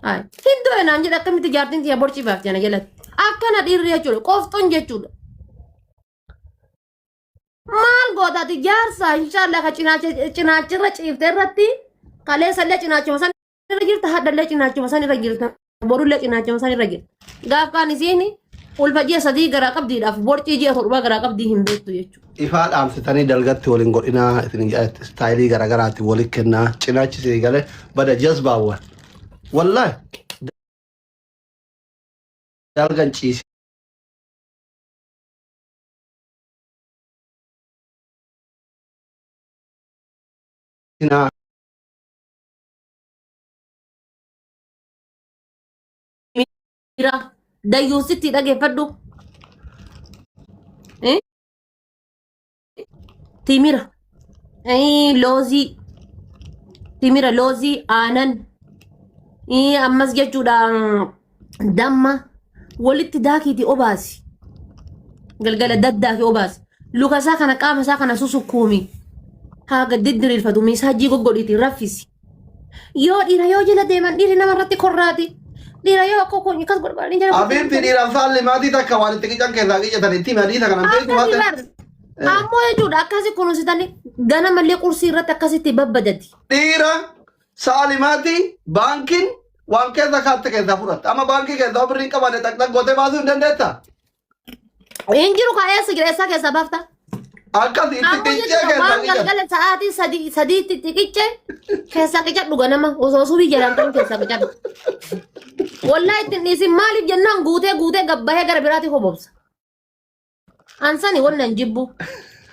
Ay, hin du'e naan jedhe akkamitti jaartiin tiyya borcii baafti ana jalatti. Akkana dhiirri jechuudha qofxoon jechuudha. Maal gootaati jaarsa inshaallah ka cinaachirra ciifte irratti kaleessallee cinaachuma san irra jirta hadhallee cinaachuma san irra jirta borullee cinaachuma san irra jirta. Gaaf kaan isiin ulfa ji'a 3 garaa qabdiidhaaf borcii ji'a 7 garaa qabdii hin beektu jechuudha. Ifaa dhaamsitanii dalgatti waliin godhinaa isin jedha istaayilii garaagaraatiin walitti kennaa cinaachi isin galee bada jazbaawwan. Wallaahi dalgan ciisinaa. Mira dayyuusitti dhageeffadhu. Eh? Timira. Eh, loozii. Timira loozii aanan. Eh, ammas jechuudha damma walitti daakiiti obaasi. Galgala daddaaki obaasi. Luka isaa kana qaama isaa kana susukkuumi. Haa gad diddiriirfatu miisaajii goggodhiiti raffisi. Yoo dhiira yoo jala deeman dhiirri nama irratti korraati. Dhiira yoo akka kun akkas godhanii jala Abiibti dhiiraan saalli maatii takka waan itti qican keessaa qicatan itti himi hadiisa kanan beektu Akkasi haate. bar. Ammoo jechuudha akkasi kunuunsitanii ganamallee qursii irratti akkasitti babbadati. Dhiira saalimaati baankiin waan keessa kaatte keessaa fudhatte. Amma baankii keessaa birrii hin qabaanne xaqxaq gootee baasuu hin dandeetta. Hin jiru kaa eessa jira eessaa keessaa baafta? Akkas itti Ammoo qiccee jechuudha keessaa waan qiccan. galgala sa'aatii sadiitti itti qicce keessaa qicadhu ganama osoo subii jalaan ta'in keessaa qicadhu. Wallaa itti hin dhiisin maaliif jennaan guutee guutee gabbahee gara biraatti hobobsa. Ansani wannan hin jibbu.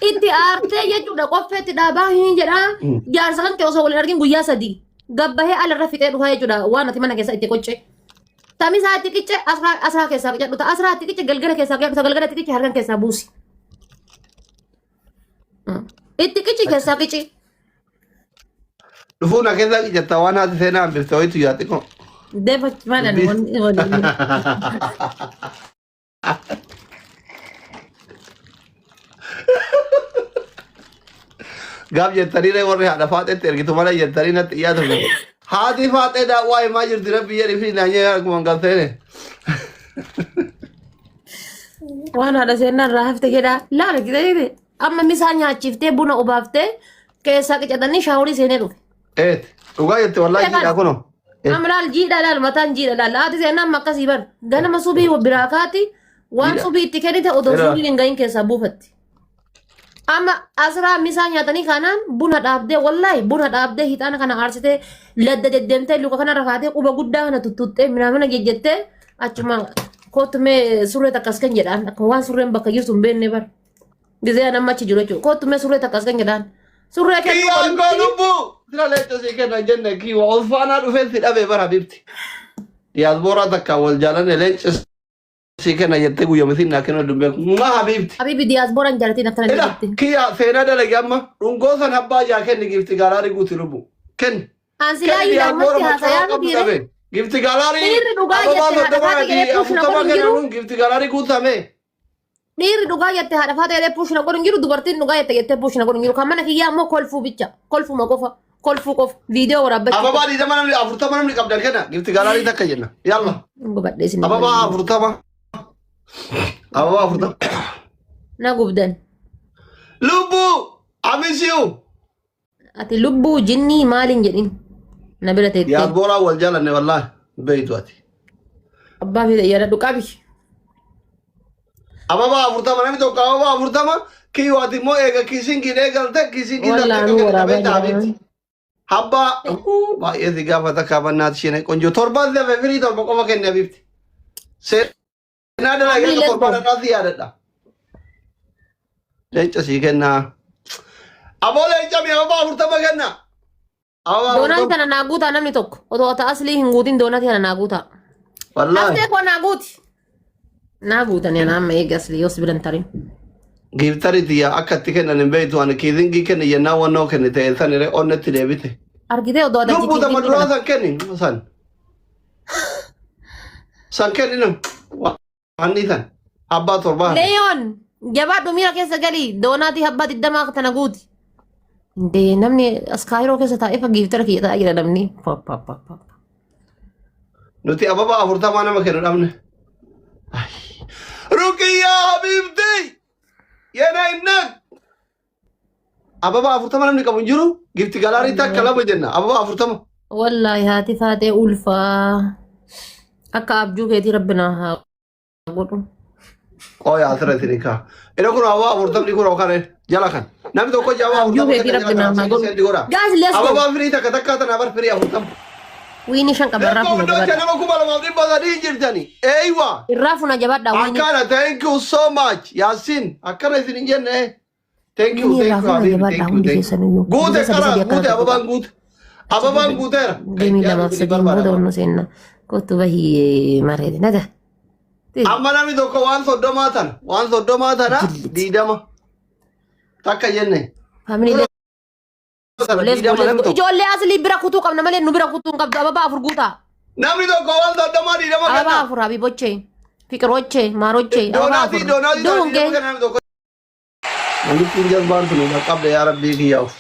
Itti aartee jechuudha qoffeetti dhaabaa hin jedhaa jaarsa kan kee osoo waliin argin guyyaa 3 gabbahee alarra fixee dhufaa jechuudha waan ati mana keessa itti qoccee. Tamisaa itti qicce asraa keessaa qicadhu ta asraa itti qicce galgala keessaa qicadhu ta galgala itti qicce halkan keessaa buusi. Itti qicci keessaa qicci. Dhufuu na keessaa qicatta waan haati seenaa hambifte wayitu yaa xiqqoo. Deefa maalan Dubbii. wanni waliin. Gaaf jettanii ree warri haadha faaxeetti ergitu mana jettanii natti iyyaa turte. Haati faaxee daawwaa himaa jirti rabbi jedhi fi naanyee akkuma hin galteene. Waan haadha seenaa irraa hafte jedhaa laala jedhee amma misaa nyaachiftee buna obaaftee keessaa qicatanii shaaworii seenee dhufe. Eet dhugaa jette wallaahi jiidhaa kunoo. Amma laal jiidha laal mataan jiidha laal haati seenaa amma akkasii bar ganama subii biraa kaati waan Jiidha. subii itti kennite odoo Jira. subiin hin gahin keessaa buufatti. Amma asraa misaa nyaatanii kanaan buna dhaabdee wallaahi buna dhaabdee hixaana kana aarsitee ladda deddeemtee luka kana rafaatee quba guddaa kana tuttuttee minaamina jejjettee achuma kootu mee surree takkas kan jedhaan akka waan surreen bakka jirtu hin beekne bar. Gizee an amma achi jiru jechuudha. Kootu mee surree takka as kan jedhaan. Surree kennuu Kiyyaan koo olitti lubbuu! Sira leenca sii kenna hin jenne kiyyoo olfaanaa dhufee si dhabe bara habibti. Diyaasbooraa takka wal jaalanne leenca sii kenna jettee guyyama isiin naa kennu dubbee ma habibti. Habibi diyaasbooraan jaalatiin akkana Ila jetti. kiyya seenaa dalage amma dhungoo san abbaa jaa kenni gifti gaalaarii guuti lubbu. Kenni. An silaa Kenni iyyuu diyaasboora ammatti maccaa haasayaa qabdu miti ree. dhabe. Gifti gaalaarii Dhiirri dhugaa ababaa jette haadha 30 faati fi jedhee puushna 40 godhu hin jiru. kennamuun gifti gaalaarii guutame. Dhiirri dhugaa jette haadha faata jedhee puushna godhu hin jiru. Dubartiin dhugaa jette jettee puushna godhu hin jiru. Kan mana kiyyaa immoo kolfuu bicha. Kolfuma qofa. Kolfuu qofa. Viidiyoo waraabbachuu Ababaa qofa. 20 namni 40 namni qabdan kenna. Gifti gaalaarii takka jenna. Yalla. Gubadhee isin Ababaa 40. Ababaa 40. Na gubdan. Lubbuu! Amisiyu! Ati lubbuu jinnii maaliin jedhin na bira teettee. Diyaasbooraa wal jaalanne wallaahi beeytu ati. Abbaa fi yaadadhu qabi. Ababaa 40 namni tokko ababaa 40 kiyyoo ati immoo eega kiisingiin eegalte kiisingiin Wallaanuu dafee waraabaa beektaa jira. beekti. Habbaa baay'ee si gaafata kaabannaa isheen qonjoo torban dafe firii torba qofa kenne abiibti. Seenaa dalagee Family, let's torbaan go. irraa si yaadadha. Leenca sii kennaa. Aboo leenca mi ababaa 40 kenna. Ababaa Doonaatii 40. tana naa guutaa namni tokko otoo ata aslii hin guutin doonaatii tana naa guutaa. Wallaahi. Haftee koo naa guuti. Naa guutanii ana amma eegi aslii yoo sibilan tarin. Giiftari tiyya akka itti kennan hin beektu ani kiizingii kenni jennaan wannoo kenni ta'e san iree onnetti deebite. Argitee odoo ata Lubbuu tama kiizingii duraa kana. san kenni san. San kenni nam. Wanni san. Abbaa torbaa hafe. Leeyoon jabaadhu miira keessa galii doonaatii abbaa digdamaa tana guuti. Indee namni as kaayiroo keessa taa'ee fa giiftara kiyya taa'aa jira namni. Pa, pa, pa, pa. Nuti ababaa 40 nama kennu dhabne. Ruqiyyaa habiibti! Yena innak! Ababaa 40 namni qabu hin jiru. Gift gallery takka lama jenna. Ababaa 40. Wallaahi haati faatee ulfaa. Akka abjuu keetii rabbi naa haa godhu. Qooya asirra isin kaa. Inni kun ababaa 40 kun kan jala kan. Namni tokko ababaa Abjuu 40 keetii kenna rabbi jala naa kan. haa godhu. Sendi godha. Guys, let's go. Ababaa firii takka takka tana bar firii 40. Win shan qaba irraa Let's go funa hundocha jabaadha. nama 2300 jirtani. Eeywa. Irraa funa jabaadha win. Akkana, thank you so much. Yasin, akkana isin hin jenne. Thank you, Win irraa thank you funa habibi, jabaadha thank you, hundi thank you. keessaniyyuu. Guute Gizee sadi qara sadi akkana guute tuttuqa. ababaan guute. Ababaan guuteera. Game lamaaf sadiin booda onnoo seenna. Kottu bahii mareeti. Naga. Amma namni tokko waan 30 tana, waan 30 tana Jillit. 20. Takka jenne. Family, Tana let's go, 20 let's namni go. tokko. Ijoollee aslii bira kutuu qabna malee nu bira kutuu hin qabdu. Ababaa 4 guutaa. Namni tokko waan 30 20 Ababaa kenna. 4 habibochee. Fiqirochee, maarochee. Ababaa Doonaatii 4. doonaatii tana Duungee. 20 kenna namni tokko. Namichi jazbaan tun qaqqabde yaa rabbii kiyyaaf.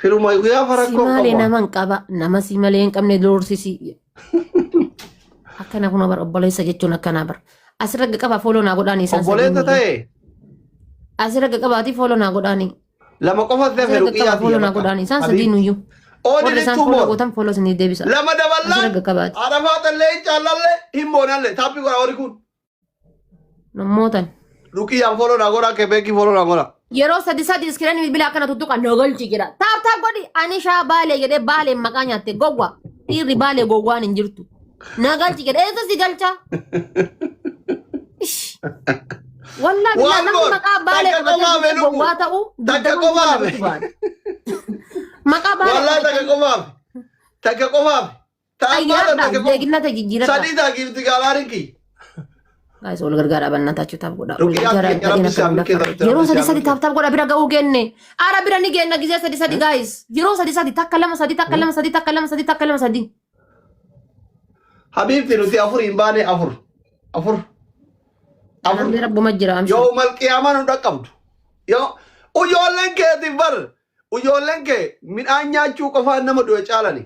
Firuma guyyaa Si farakkoo malee qabu. nama hin qaba. Nama si malee hin qabne doorsisi. Akkana kun bar obboleessa jechuun akkanaa bar. Asirra qaba follow naa godhaanii isaan Obboleessa sadiin. ta'e Asirra qabaatii follow naa godhaanii. lama qofa ta'e Asirra ruqiyyaa qaba follow tiyya naa bakka. godhaanii isaan Habiib. sadiin iyyuu. Warri Oodini isaan two follow more. gootan follow isinii deebisa. Lama daballaan Asirra qabaati. arafaatallee hin caallallee hin boonallee tap godha warri kun. Nammootan. Ruqiyyaan follow naa godha kebeekii follow naa godha. Yeroo sadi sadi screen bilbila akkana tuttuqa nogalchi jedha. Tap tap godhi ani shaa baalee jedhee baaleen maqaa nyaatte gowwa. Dhiirri baalee gowwaan hin jirtu. Nagalchi jedhe eessa si galcha? Ish. Wallaa billaa Waan namni goon maqaa baalee takka qabatee qofaame dhufee lubbu gowwaa ta'u takka dugda qofaame. Maqaa baalee Wallaa takka qabatee qofaame takka qofaame. Taappaadha Ayyaadha takka qofa. jeeginna ta'e jijjiiradha. Sadii taa gift gallery kiyya. Guys, wal gargaaraa bannataachuu tap godha. Wal Ruqiyyaa gargaaraa keenya badina rabbi si kan haa milkeessu lafa. Yeroo rabbi si sadi haa sadi milkeessu. tap tap godha bira ga'uu kenne. Ara bira ni geenna gizee sadi sadi guys. Yeroo sadi sadi takka lama sadi takka lama sadi takka lama sadi takka lama sadi. Habiibti nuti afur hin baane afur. Afur. Afur. Namni rabbuma jira amshir. Yoo mal qiyaamaa nu dhaqqabdu. Yoo ijoolleen keetiif bar ijoolleen kee midhaan nyaachuu qofaan nama du'e caalani.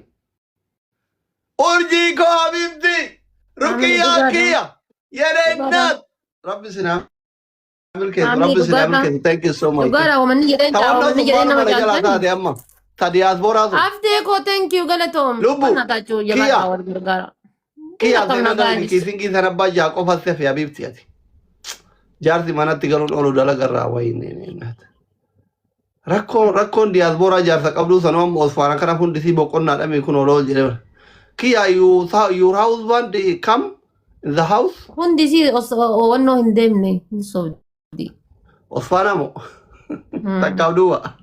Urjii koo habiibti Amiin ruqiyyaa dhugaadha. kiyya yeree Dhugaadha. innaat rabbi sinaa milkeessu Amiin rabbi sinaa dhugaadha. milkeessu thank you so much. Dhugaadha wamanni jedheen caa Tawannoo wamanni sun jedheen maal nama mana jalaa caaltani. taate amma ta diyaasporaa sun Haftee koo thank you galatoom. lubbu Bannataachuu kiyya jabaadha wal gargaara. kiyya Akkam seenaa nagaa darbi kiisinkii sana abbaa jaa qofa sefe habiibti ati. Jaarsi manatti galuun oolu dalagarraa wayiin. Rakkoon diyaasporaa jaarsa qabduu sanuu amma osfaana kana hundisii boqonnaadha kun ooloo jedhee. Kiyya you your husband come in the house? Hundi isii wannoo hin deemne hin sobdi. Osfaana moo? Takkaaf duuba.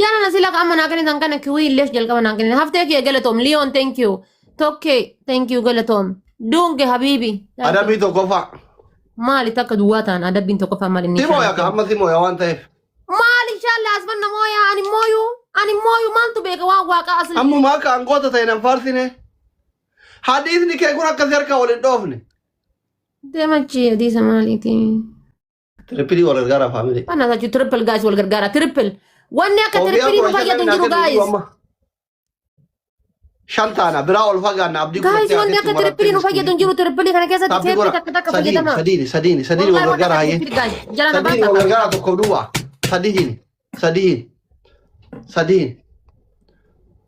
Jaana sila amma naa kennitan kana kiwii illees jalqaba naa kennitan. Haftee kiyya galatoom. Leon thank you. Tokkee thank you galatoom. Dunge habiibi. Thank you. Adabbii tokkoffaa. Maali takka duwwaa ta'an adabbiin tokkoffaa maali inni Simooya ka amma simooya waan ta'eef. Maali inshallah asmanna mooyaa ani mooyuu ani mooyuu maaltu beeka waan waaqa asli. Ammumaa akka angoota ta'e nan faarsine. Hadiisni kee kun akkasii harkaa wal hin dhoofne. Deemachi hadiisa maaliiti? Triple wal gargaara family. Mana tachu triple guys wal gargaara triple. Wanni akka Kofiyaa triple nu 15 fayyadu hin naa jiru kennu guys. amma. Shan taana biraa ol fagaanna abdii Guys kutattee wanni hateetti akka marattee triple nu fayyadu hin jiru triple kana keessatti Tap teeppi godha. takka takka Sadiin fayyadama. sadiin sadiin sadiin wal Wallahi wanni gargaara akka hayyee. triple guys jala na Sadiin wal baasa. gargaara tokkoof duwwaa. Sadiin sadiin sadiin.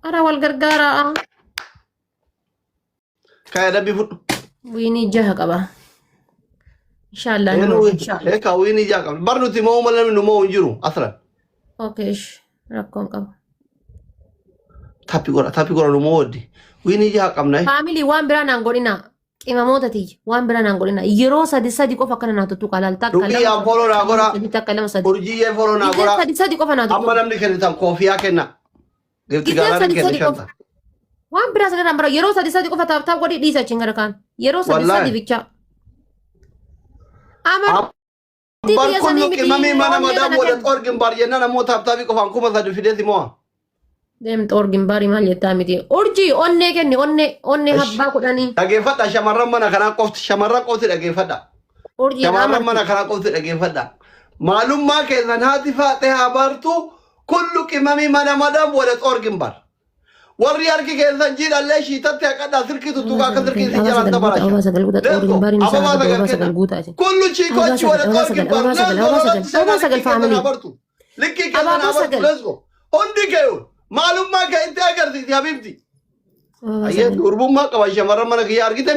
Ara wal gargaara. Kaya adabbii fudhu. Win jaha qaba. Inshallah ni Eenyu mo'a inshallah. eekaa win ijaa qabna. Bar nuti mo'uu malee namni nu mo'u hin jiru aslan. Okay ish rakkoon qaba. Tap godha tap godha nu mo'u waddi. Win ijaa qabna. Family waan biraa naan godhina. Qimamoota tiyya waan biraa naan godhina. Yeroo sadi sadi qofa akkana naa tuttuqa laal takka lama Ruqiyyaan follow naa godha. sadi takka lama sadi. Urjiyyee follow naa Gizee godha. sadi sadi qofa naa Amma tuttuqa. namni kennitan koofiyaa kenna. Gift Gizee gallery sadi kenna sadi qofa. shanta. Waan biraa sadaraan bara yeroo sadi sadi qofa tap tap godhi dhiisa achiin gara kaan. Yeroo sadi Wallaahi. sadi bichaa. Amantii Bar biyya kullu sanii miti qimamii mana onnee madaam kana wada kenna. xoor gimbaar jennaan ammoo tap tapii qofaan 3000 fideeti mo'a. Deem xoor gimbaarii maal jettaa miti. Urjii onnee kenni onnee onnee Ish. habbaa 10. Dhageeffadha shamarran mana kanaa qofti shamarran qofti dhageeffadha. Urjii Shamarran mana amarti. kanaa qofti dhageeffadha. Maalummaa keessan haati faaxee haa baartu kullu qimamii mana madaam wada xoor gimbaar. Warri harki keessan jiidhallee shiitatti haqadhaa silkii tuttuqaa akka silkii isin Ababaa jalaan sagal guutaa, tabarasha. ababaa sagal guutaa, Let's xoor go. gimbaariin isaa Ababaa argatu, sagal ababaa kenna. sagal guutaa isin. Kullu Ababaa chiikochi sagal, wala ababaa xoor sagal, gimbaar. ababaa Let's sagal, go. ababaa Lolatti sagal, seenaa ababaa sagal likkii keessan family. haa bartu. Likkii keessan Abaaboo haa bartu. sagal. Let's go. Hundi keeyu maalummaa kee itti agarsiisi habibti. Ababaa Ayyee sagal. durbummaa qaba shamarran mana kiyyaa argite.